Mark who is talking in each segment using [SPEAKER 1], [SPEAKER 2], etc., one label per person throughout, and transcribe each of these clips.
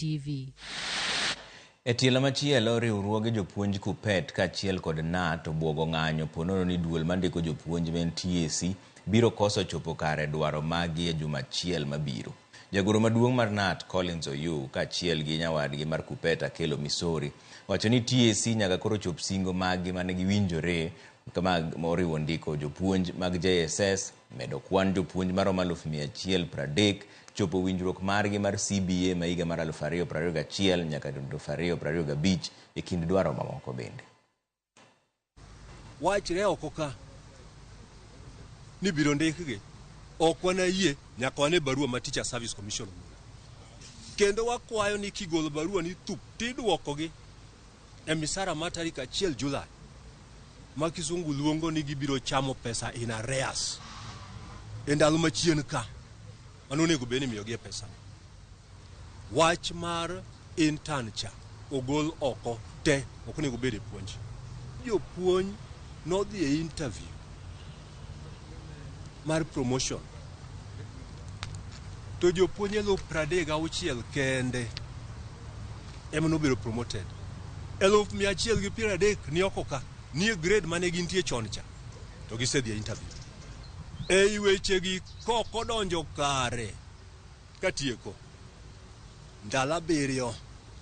[SPEAKER 1] TV.
[SPEAKER 2] E tielo machielo, riwruoge jopuonj KUPPET kaachiel kod KNUT obwogo ng'anyo ponono ni duol mandiko jopuonj ma en TSC biro koso chopo kare dwaro maggi e juma achiel mabiro. Jagoro maduong' mar KNUT Collins Oyuu kaachiel gi nyawadgi mar KUPPET Akello Misori wacho ni TSC nyaka koro chop singo maggi mane giwinjore moriwo ndiko jopuonj mag JSS, medo kwan jopuonj maromo 130,000, chopo winjruok margi mar CBA ma higa mar 2021 nyaka 2025 e kind dwaro mamoko bende.
[SPEAKER 3] Wachre oko ka ni biro ndikgi ok wanayie nyaka wane barua ma Teacher Service Commission ogolo. Kendo wakwayo ni kigolo barua ni thup tidwokogi e misara ma tarik 1 Julai ma kisungu luongo ni gibiro chamo pesa in arrears e ndalo machien ka mano onego bed ni imiyogi e pesa. Wach mar intern cha ogol oko te, ok onego bed e puonj. Jopuonj nodhi e interview mar promotion to jopuonj 36,000 kende ema nobedo promoted. 130,000 ni oko ka, ni e grade mane gintie chon cha, to gisedhi e interview. Ei wechegi kok odonjo kare katieko ndalo 7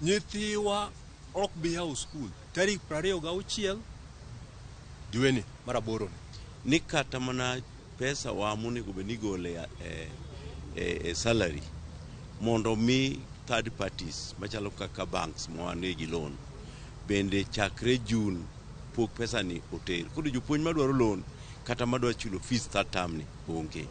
[SPEAKER 3] nyithiwa ok bi yawo skul tarik 26 dweni mar aboro ni.
[SPEAKER 4] Ni kata mana pesa wa monego bed ni igolo e salary mondo mi third parties machalo kaka banks ma gi loan bende chakre June pok pesa ni oter. Koro jopuonj madwaro loan kata madwa chulo fees third term ni onge.